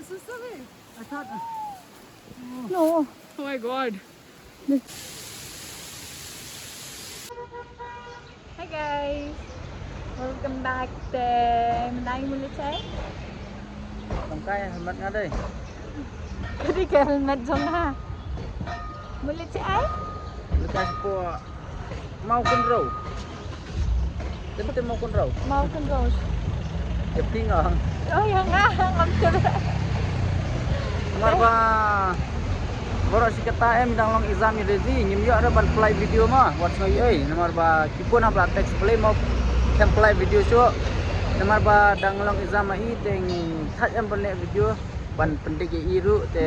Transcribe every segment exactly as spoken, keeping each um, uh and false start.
No. Oh my God. Hi guys. Welcome back to Menai Muluchai. Tang kai helmet nga dei. Tadi ka helmet jong nga. Muluchai. Muluchai po. Mawkynrew. Tem tem Mawkynrew. Mawkynrew. Ïa phi nga. Oh, ïa nga, ngam tip. Namar ba baroh shi katta em dang long exam ïa Daisy, ngim ïoh ruh ban play video ma, wat sngew ïoh ei. Namar ba ki bun hap la text play mo, khlem play video shuh. Namar ba dang long exam ma i te thait em ban leh video. Ban pyndit ïa i ruh te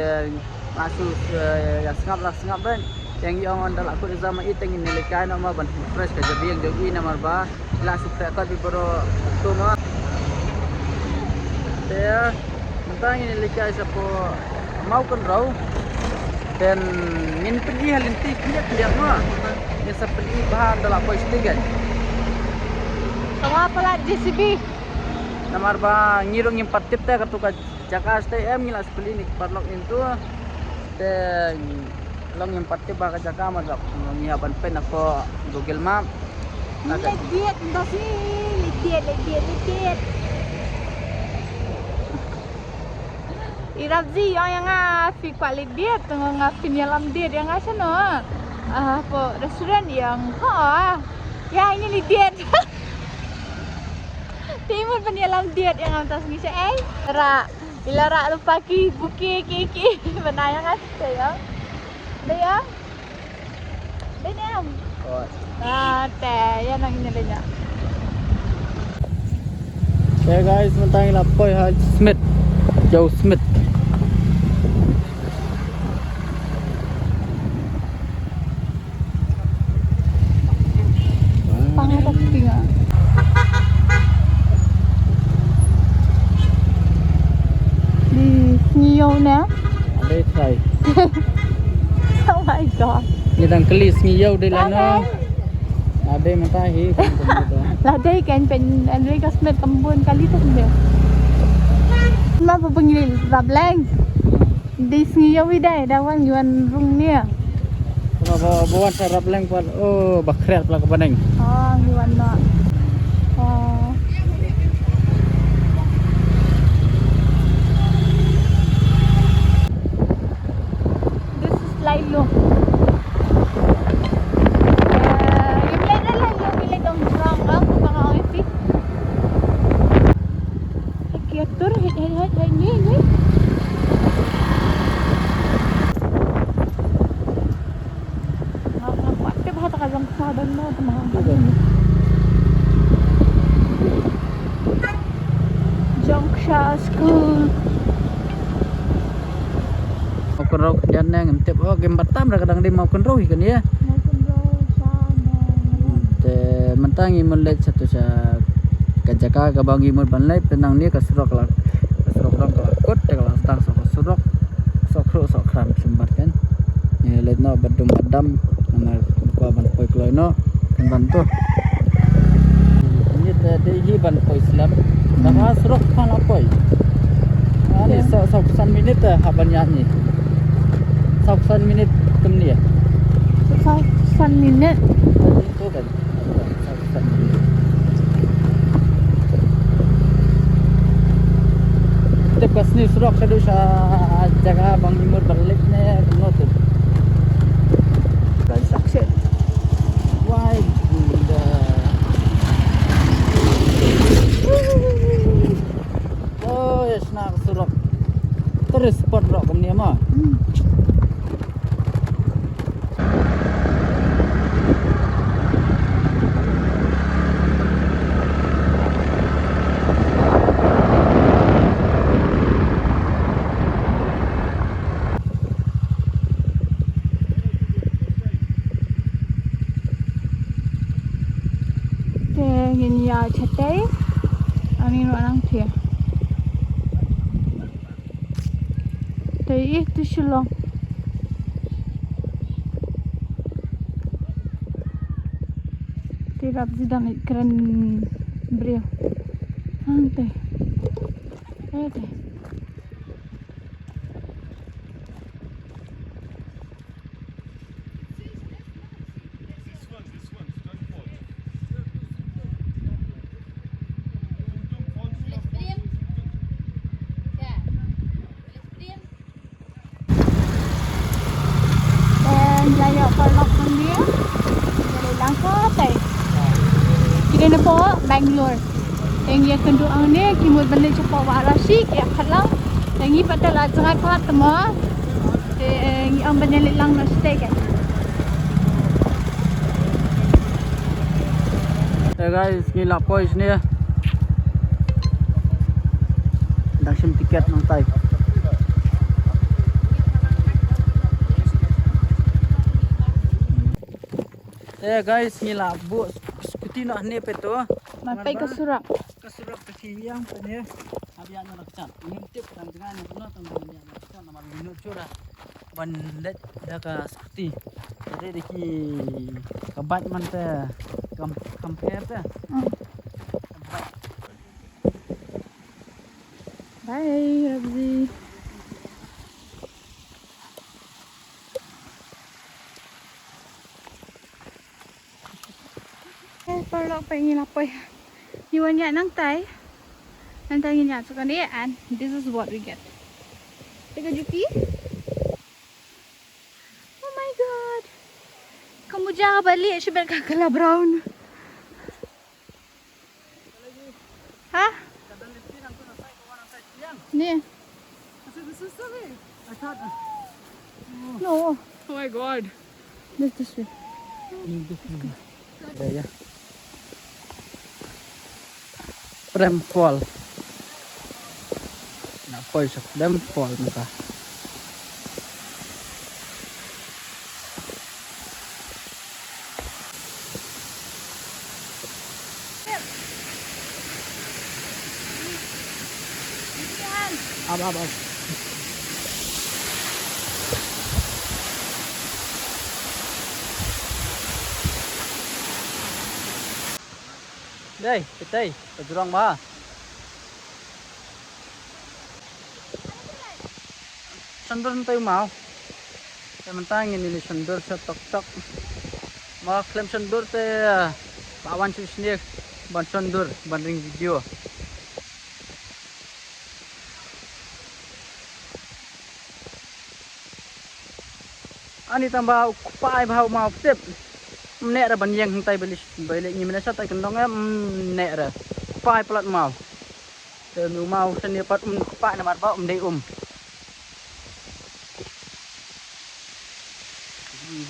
nga shu, eh, ïa sngap la sngap ban. Te ngi ong ynda la kut exam ma i te ngin ïalehkai noh ma ban fresh ka jabieng jong i namar ba la shu khreh kot bad baroh to ma. Te mynta ngin ïalehkai shapoh Mawkynrew. Te ngin pyni ha lynti khyndiat khyndiat ma. Ngin sa pyni bha ynda la poi stage. Ka wa palat J C B. Namar ba ngi ruh ngim pat tip te katu ka jaka shatei em, ngi la shu kylli na ki paralok ïa ntu. Te long ngim pat tip ba ka jaka, ma dap ngi hap ban peit na ko Google Map. Leit bieit, nda shi, leit bieit, leit bieit, leit bieit. I Rapzi ong ïa nga phi kwah leit bieit, te nga ong phin ïalam bieit ïa nga shano. Ah, hapoh restaurant ïa nga. Ho. Ïa, ine leit bieit. Te mut ban ïalam bieit ïa nga mynta sngi shaei. Ra, i la rah lypa ki bouquet ki ki. Bana ïa nga te ïa. Dei ïa. Dei ne em. Ah, te ïa nang ine dei ïa. Okay guys, mynta ngi la poi ha Smith. Joe Smith. Pang ada tinggal. Di sngi ïew ne? Ade try. Oh my God. Ngi dang kylli sngi ïew dei lano. Ade mynta hi. La dei kan pen Enrique Smith kambun kali tu sendiri. Ma pa pengili rableng. Di sngi ïew i dei, da wan ngi wan rung nia. Ba, ba, ba wan sa rableng pat, oh, ba khriat pla ka baneng. Oh, ngi wan noh. Oh. This is Lailung. Eh, ngim leit na Lailung, ngim leit Umjrong, ah, kumba nga ong ïa phi. Hei, ki atur, hei, hei, hei, hei, ngi, ngi. Nga, nga kwah tip ha ta ka jong sa don mo, ta ma. Iya. Jong sa school. Mawkynrew khyndiat ne ngim tip, oh, ngim pat tam ra ka dang dei Mawkynrew hi kane. Mawkynrew sha Mawkynrew. Te mynta ngi mut leit sha tu sha ka jaka kaba ngi mut ban leit, te nangne ka surok la, ka surok dang ka la kut, te ka la sdang sha ka surok, sok khruh sok khram shim bad kan. Ngi leit noh bad dum bad dam, namar kwah ban poi kloi noh. Pynban to. Ngi te dei hi ban poi slem. Daba surok pha la poi. Ani sa, sa phew san minit te ha ban ïaid ni. Sa phew san minit kumne. Sa phew san minit. Ani to kan. Sa phew san minit. Te ka sni surok shaduh sha jaka ba ngi mut ban leit ne kumno te. Construction. Why the... Oh, ïa shna ka surok. Tourist spot ruh kumne ma. Hmm. Te ngin ïa chatei. Ani no nang thia. Te ih tu Shillong. Te rap zidang i kren briew. Hangte. Te te. Ngi na pdeng Bangalore. Te ngi ïakynduh hangne, ki mut ban leit shapoh Varanasi, ki ïakhat lang. Te ngi pat te la jngai pat tama. Te ngi ong ban ïaleit lang na shatei. Hey guys, ngi la poi shane. Dang shim tiket nangtai. Eh guys, ngi la buh scooty noh hangne pat to. Mar peit ka surok. Ka surok ka shiliang pat ne. Hap ïa na rakchat. Ngim tip tang jngai na kumno tang ban ïa na rakchat namar ngi nud shuh ban leit da ka scooty. Te dei da ki ka bike man te kam, kam pher te. Hmm. Ka bike. Bye, Rabzi. Eh, paralok, peit ngi la poi. Ngi wan ïaid nangtai. Nangtai ngin ïaid sa kane and this is what we get. Teka juki. Oh my God. Ka muja ka bali, shibet ka kala brown. Ha? Ni. No. Oh my God. This, this way. Ni, this way. Ya, ya. Prem Fall. Na poi sa Prem Fall naka. Ab, ab, ab. Dei, petai, pejrong ba. Shondur ntai u maw. Te mynta ngin ïa shondur sha tok tok. Ma khlem shondur te, ba wan shu sniek ban shondur ban ring video. Ani tang ba u kpa ai ba u maw tip. Mne ra ban ïeng hangtai beli beli ngi mne sha tai kendong em mne ra. Kpa ai plat maw. Te nu mau seni pat um kpa na mat ba um dei um.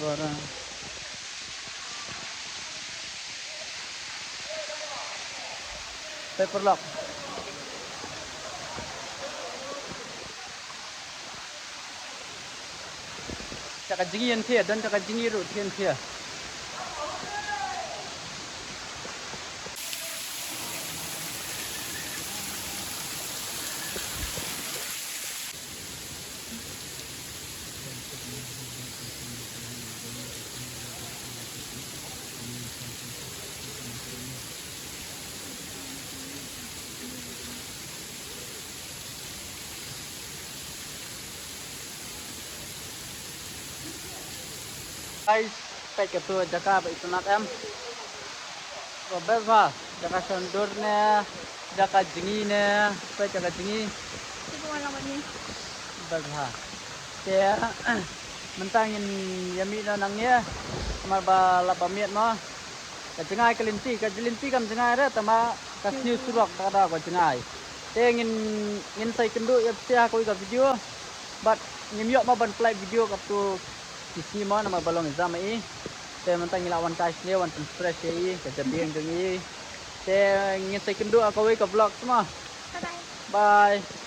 Bara. Paper lock. Chaka jingi an thia, don chaka jingi ru thia an thia. Guys, peit katu jaka ba itynnat em. Ka best ba jaka shondur ne, jaka jingi ne, peit jaka jingi. Best ba. Te mynta ngin ïa mih noh nangne. Namar ba lah ba miet mo. Ka jngai ka lynti, ka lynti kam jngai re, tangba ka sniew surok ka da ka jngai. Te ngin, ngin sa ïakynduh ïa phi ha kawei ka video. Bad ngim ïoh ma ban pynlait video katto ki sngi mo namar ba long exam ïa i. Te mynta ngi la wan kai sniew wan pynfresh ïa i, ka jabieng jong i. Te ngin sa ïakynduh ha kawei ka vlog mo. Bye bye. Bye.